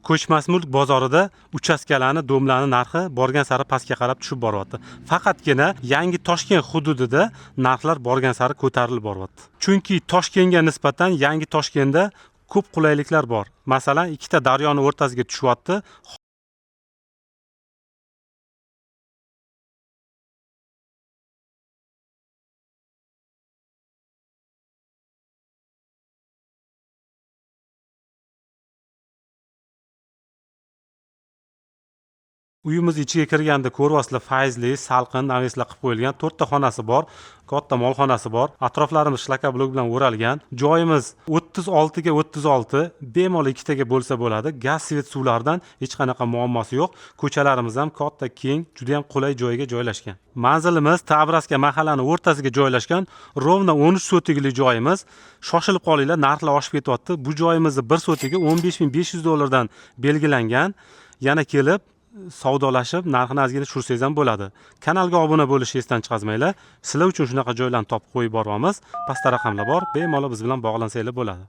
Ko'chmas mulk bozorida uchastkalarni, дом larni narxi borgan sari pastga qarab tushib boryapti. Faqatgina Yangi Toshkent hududida narxlar borgan sari ko'tarilib boryapti. Chunki Toshkentga nisbatan Yangi Toshkentda ko'p qulayliklar bor. Masalan, ikkita daryoni o'rtasiga tushyapti. Uyimiz ichiga kirganda ko'ryapsizlar, fayzli, salqin навес lar qilib qo'yilgan. To'rtta xonasi bor, katta molxonasi bor. Atroflarimiz шлакоблок bilan o'ralgan. Joyimiz 36 ga 36, bemalol ikkitaga bo'lsa bo'ladi. Gaz, свет, suvlardan hech qanaqa muammosi yo'q. Ko'chalarimiz ham katta, keng, juda ham qulay joyga joylashgan. Manzilimiz Tabraska mahallani o'rtasiga joylashgan, ровно 13 sotikli joyimiz. Shoshilib qolinglar, narxlar oshib ketyapti. Bu joyimizni bir sotigi 15 500 dollardan belgilangan. Yana kelib savdolashib, narxini ozgina tushirsangiz ham bo'ladi. Kanalga obuna bo'lishni esdan chiqarmanglar. Sizlar uchun shunaqa joylarni topib qo'yib boryapmiz. Pastda raqamlar bor, bemalol biz bilan bog'lansanglar bo'ladi.